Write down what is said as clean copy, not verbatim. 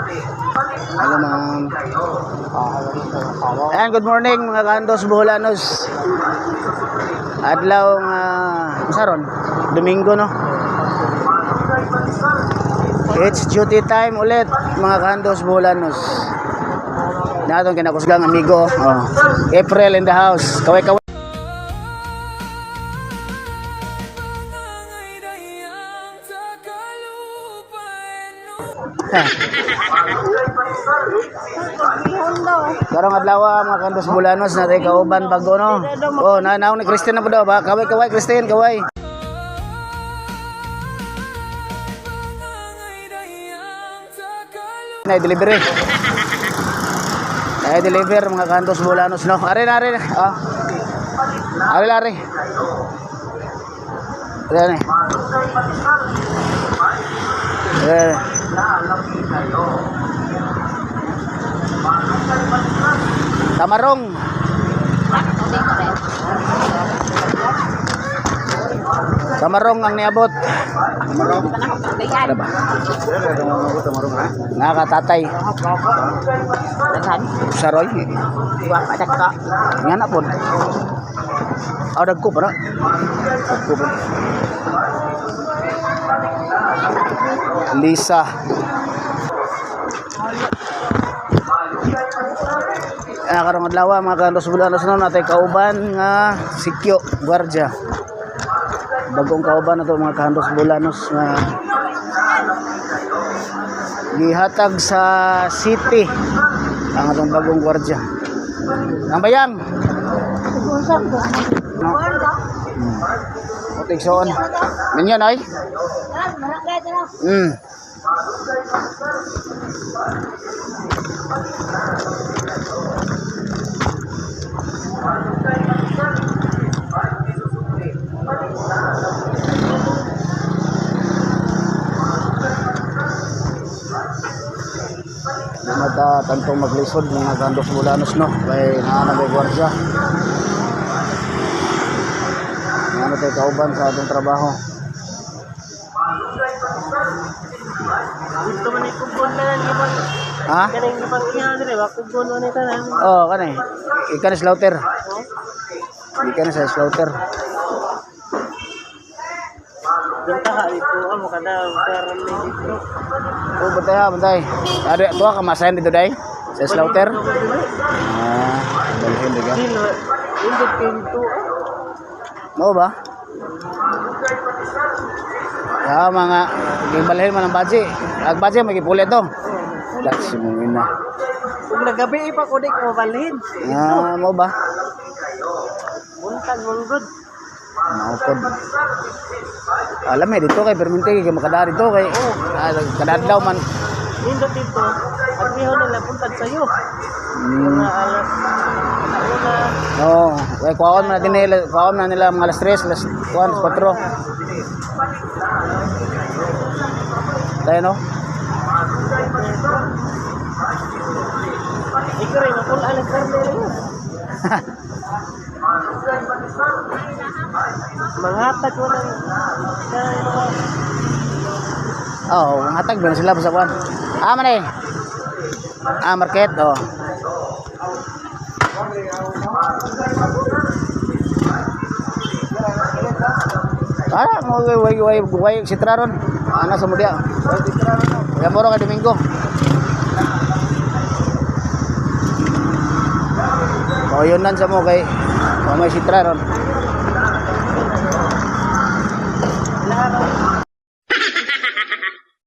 Hello, ma'am. Ayan, good morning, mga kandos Boholanos. Adlaw nga uh, ron? Domingo, no? It's duty time ulit, mga kandos Boholanos. Natong kinakusgang amigo. Oh. April in the house. Kaway kaway. Karong adlaw, mga kandos Bulanos, natay kauban bago, no. Oh, na naong ni Christine na po daw ba? Kaway kaway, Christine, kaway. Na delivery. Na deliver, mga kandos Bulanos, no. Are are. Oh. Are are. Are are. Are. Tamarong. Tamarong ang niabot. Tamarong. Ano ba? Nakatatay. Saroy. Nga na po. Ah, dagko pa na. Dagko pa. Lisa. Ah, karong adlaw, mga kandos Bulanos, no, natay kauban nga sikyo gwardiya. Bagong kauban na to, mga kandos Bulanos, nga gihatag sa city ang atong bagong gwardiya. Ang bayang. No. Otik soon. Minyo ay. Mata tantong maglisod, mga kandos Bulanos, no, kay naa na may gwardiya. Ano tayo kauban sa atong trabaho. Gusto man ikugon na lang ibang Ha? kanang ibang iya dire ba kugon man ita tanan. Oh, kani. Ikan slaughter. Ikan sa slaughter. Benta ka dito amo kada karon ni dito. Oh, bantay ha, bantay. Ade, tuwa ka masayan dito day. Sa slaughter. Ah, dalhin diga. Sino indot kay dito. Mao ba? Ya, mga gibalhin man ang baji. Ag baji magipuli to. That's mong ina. Ug nagabi pa ko di ko mabalhin. Ah, mao ba? Buntag man gud. Maupod. Alam eh, dito kay perminti kay makadari dito kay ah, kadadlaw man. Nindot dito. Agrihon nila buntag sayo. Mga alas una. Oo, oh, kay kuwaon man natin nila, kuwaon man nila mga alas 3, alas 1, alas 4. Tayo, no? Ikaw rin mapula ang karne niyo. Manghatag ko ng mga Oo, oh, hatag ba na sila sa kuwan? Ah, man eh. Ah, market, oh. Ah, mo way way way sitra ron. Ana sa mudia. Ya moro kay Domingo. Oh, yun nan sa mo kay oh, may sitra ron.